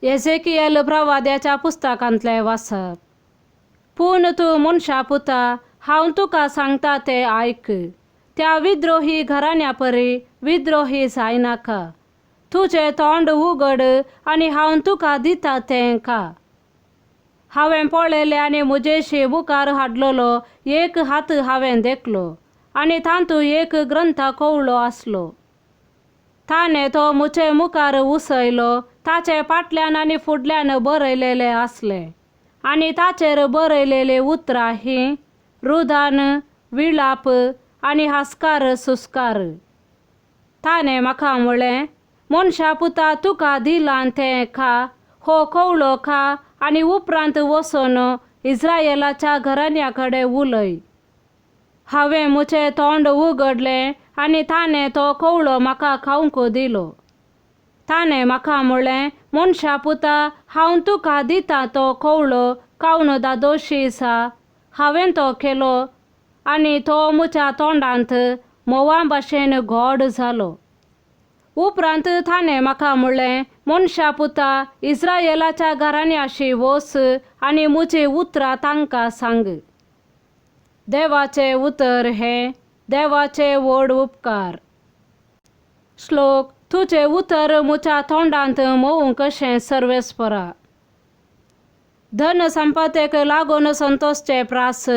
एझेकियल प्रवाद्याच्या पुस्तकांतलें वाचप. पूण तूं मनशा पुता, हांव तुका सांगता तें आयक. त्या विद्रोही घराण्या परी विद्रोही जायनाका. तुजें तोंड उगड आनी हांव तुका दिता तें खा. हांवें पळयलें आनी म्हजेशी मुखार हाडलेलो एक हात हांवें देखलो आनी तातूंत एक ग्रंथ कवळो आसलो. ताणें तो म्हजे मुखार उसयलो. ताचे फाटल्यान आनी फुडल्यान बरयलेलें आसलें आनी ताचेर बरयलेलीं उतरां हीं रुदान, विळाप आनी हास्कार सुस्कार. ताणें म्हाका म्हळें, मनशा पुता, तुका दिलां तें खा, हो कवळो खा आनी उपरांत वचून इस्रायलाच्या घराण्या कडेन उलय. हांवें म्हजें तोंड उगडलें आनी ताणें तो कवळो म्हाका खावंक दिलो. ताणें म्हाका म्हळें, मनशा पुता, हांव तुका दिता तो कवळो खावन धादोशी जा. हांवें तो केलो आनी तो म्हज्या तोंडांत म्होंवा भाशेन गोड जालो. उपरांत ताणें म्हाका म्हणलें, मनशा पुता, इस्रायलाच्या घराण्याशी वच आनी म्हजीं उतरां तांकां सांग. देवाचें उतर हें. देवाचे व्हड उपकार. श्लोक. तुजें उतर म्हज्या तोंडांत म्होंव कशें सर्वेस्परा. धन संपत्तेक लागून संतोषचे प्रास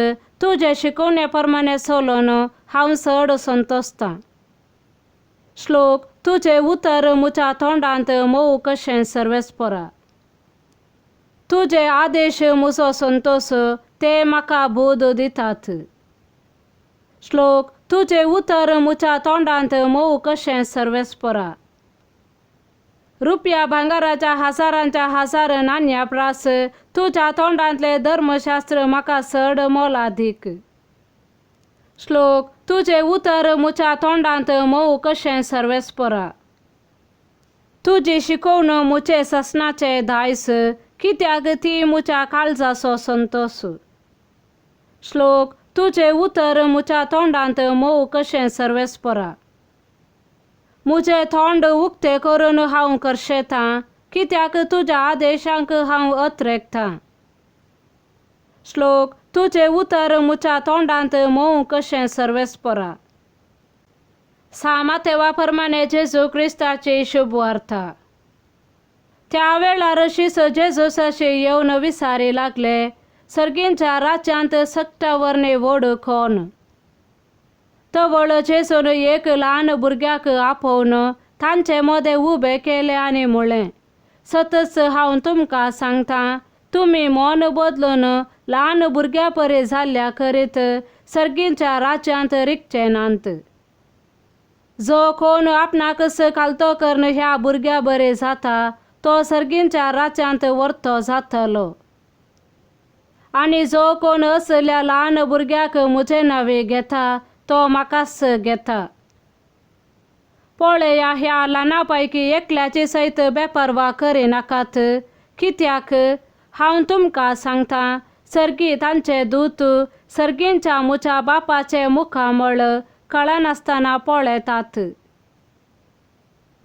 तुजे शिकवणे प्रमाणे चलोवन हांव चड संतोषतां. श्लोक. तुजें उतर म्हज्या तोंडांत म्होंव कशें सर्वेस्परा. तुजे आदेश म्हजो संतोष, ते म्हाका बोध दितात. श्लोक. तुजें उतर म्हज्या तोंडांत म्होंव कशें सर्वेस्परा. रुपया भांगराच्या हजारांच्या हजार नाण्या प्रास तुज्या तोंडांतलें धर्मशास्त्र म्हाका चड मोलादीक. श्लोक. तुजें उतर म्हज्या तोंडांत म्होंव कशें सर्वेस्परा. तुजी शिकवण म्हजे ससनाचें दायज, कित्याक ती म्हज्या काळजाचो संतोष. श्लोक. तुजें उतर म्हज्या तोंडांत म्होंव कशें सर्वेस्परा. म्हजें तोंड उक्तें करून हांव करशेतां, कित्याक तुज्या आदेशांक हांव अत्रेकतां. श्लोक. तुजें उतर म्हज्या तोंडांत म्होंव कशें सर्वेस्परा. सामातेवा प्रमाणे जेजू क्रिस्ताची शुभवार्ता. त्या वेळार शीस जेजूसाशी येवन विचारी लागले, सर्गींच्या राज्यांत सक्ता वरणे व्हड कोण? तवळ जेजून एक ल्हान भुरग्याक आपोवन तांचे मदें उबें केलें आनी म्हळें, सतच हांव तुमकां सांगतां, तुमी मन बदलून ल्हान भुरग्या परी जाल्ल्या करीत सर्गींच्या राज्यांत रिगचे नात. जो कोण आपणाकच खालतो करून ह्या भुरग्या बरे जाता तो सर्गींच्या राज्यांत व्हरतो जातलो. आनी जो कोण असल्या ल्हान भुरग्याक म्हजें नांवे घेता तो म्हाकाच घेता. पळया, ह्या ल्हाना पैकी एकल्याची सयत बेपर्वा करिनाकात, कित्याक हांव तुमकां सांगतां, सर्गी तांचे दूत सर्गींच्या म्हज्या बापाचें मुखामळ कळनासतना पळयतात.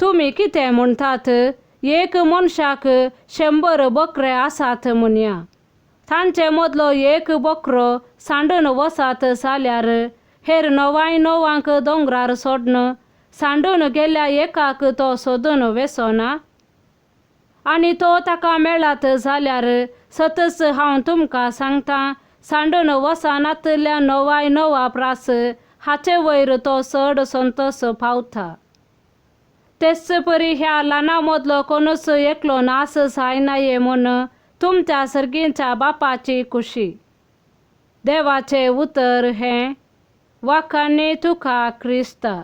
तुमी कितें म्हणटात? एक मनशाक 100 बकरे आसात म्हणया. तांचे मदलो एक बकरो सांडून वचात जाल्यार हेर 99 दोंगरार सोडून सांडून गेल्ल्या एकाक तो सोदून वेसना? आनी तो ताका मेळत जाल्यार सतच हांव तुमकां सांगतां, सांडून वचनातल्या 99 प्रास हाचे वयर तो चड संतोष पावता. तेच परी ह्या ल्हाना मदलो कोणूच एकलो नाश जायना म्हूण तुमच्या सर्गींच्या बापाची खुशी. देवाचें उतर हें. वाखाणी तुका क्रिस्ता.